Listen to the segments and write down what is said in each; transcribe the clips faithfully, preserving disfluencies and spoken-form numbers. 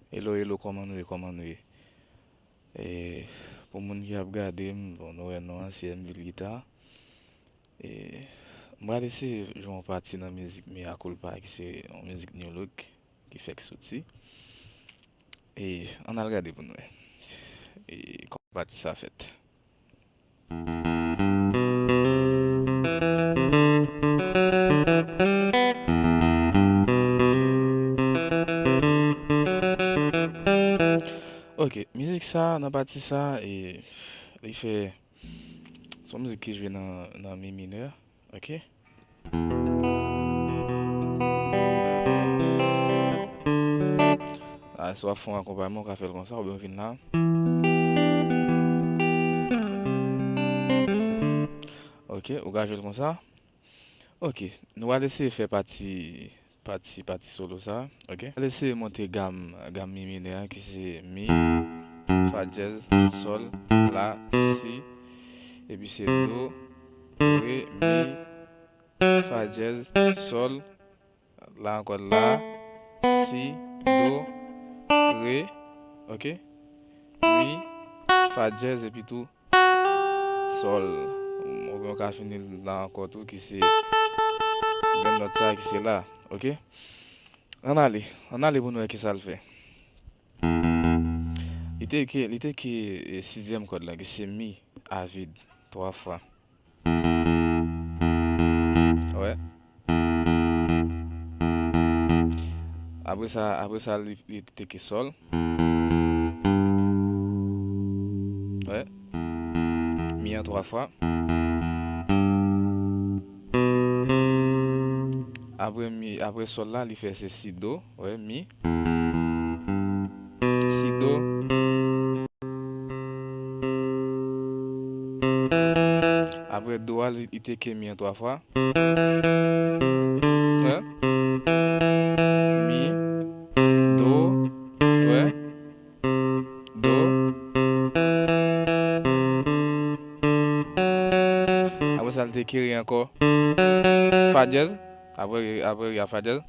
Hello, hello, kòman nou ye, kòman nou ye? E, pou moun ki ap gade m, bon, nou wè non an, se M Vil Guitar. E, m pral eseye jwe yon pati nan mizik Mea Culpa, ki se yon mizik New Look, ki fèk soti. E, ann al gade pou n wè. E, kòman pati sa fèt. Ok, mizik sa, nan pati sa, e, li fè, se yon mizik ki jwe nan, nan mi minè, ok? A, si w ap fè yon akonpayman, ou ka fè l konsa, oubyen w vin la. Ok, ou ka jwe l konsa. Ok, nou pral eseye fè pati, pati, pati solo sa. Ok, nou pral eseye monte gam, gam mi minè a, ki se mi, fa dyèz, sòl, la, si, epi se do, re, mi, fa dyèz, sòl, la ankò, la, si, do, re, ok, mi, fa dyèz, epi tou sòl. Oubyen w ka fini l la ankò tou, ki se grenn nòt sa ki se la, ok? Ann ale, ann ale pou n wè kisa l fè. Li teke, li teke, e, sizyèm kòd la, ki se mi a vid, twa fwa. Wè. Apre sa, apre sa, li, li teke sòl. Wè. Mi an twa fwa. Apre mi, apre sòl la, li fè se si do. Wè, mi. Si do. Apre do a, li, li teke mi an twa fwa. Wè. Mi, do, wè, do. Apre sa, li teke re ankò. Fa dyèz. Apre, apre re a, fa dyèz.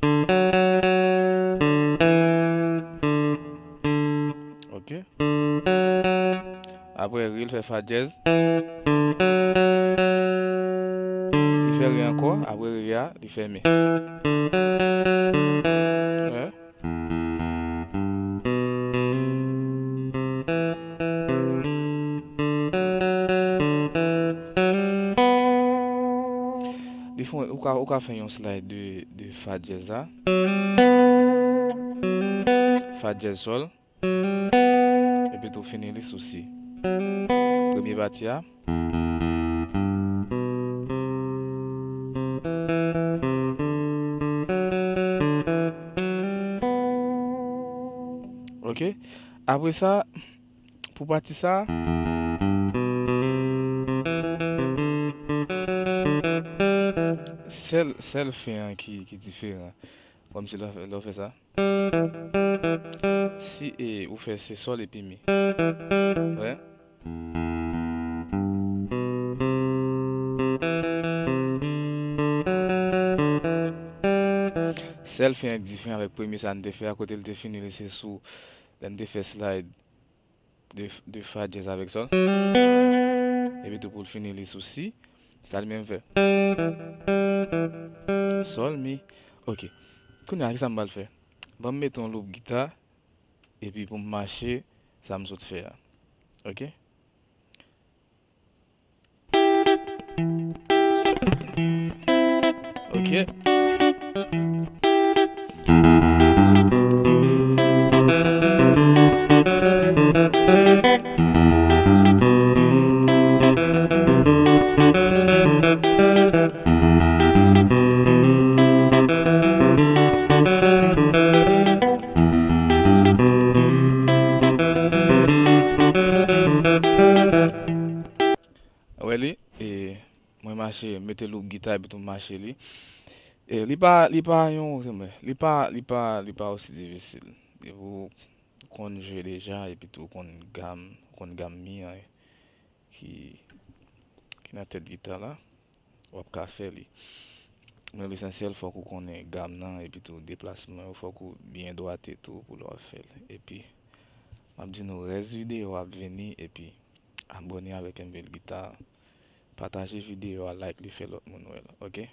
Ok. Apre re, li fè fa dyèz. Li fè re ankò. Apre re a, li fè mi. Wè. Li fè, ou ka, ou ka fè yon slide de, de fa dyèz la. Fa dyèz sòl. Epi tou fini li sou si. Premye pati a. Ok. Apre sa, pou pati sa, sèl, sèl fen an ki, ki diferan. Kòmsi lè w fè, lè w fè sa. Si, e, ou fè se sòl epi mi. Wè. Sèl fen an k diferan avèk premye sa n te fè a, kote l te fini li se sou, lè n te fè slide de, de fa dyèz avèk sòl. Epi tou pou l fini li sou si. Sa li menm fè. Sòl, mi. Ok. Kounye a, kisa m pral fè? Ban m mete yon loop gita, epi pou m mache sa m sot fè a. Ok? Ok. Wè li, e, mwen mache, mete loop gita epi tou mache li. E, li pa, li pa yon, li pa, li pa, li pa osi difisil. Depi w konn jwe deja, epi tou w konn gam, w konn gam mi an, ki, ki nan tèt gita la, w ap ka fè li. Men lesansyèl, fòk ou konnen gam nan, epi tou deplasman yo, fòk ou byen dwate tou pou lè w ap fè l. Epi, m ap di nou, rès videyo ap vini, epi abòne avèk M V L Guitar. Pataje videyo a, like li, fè lòt moun wè l, oke?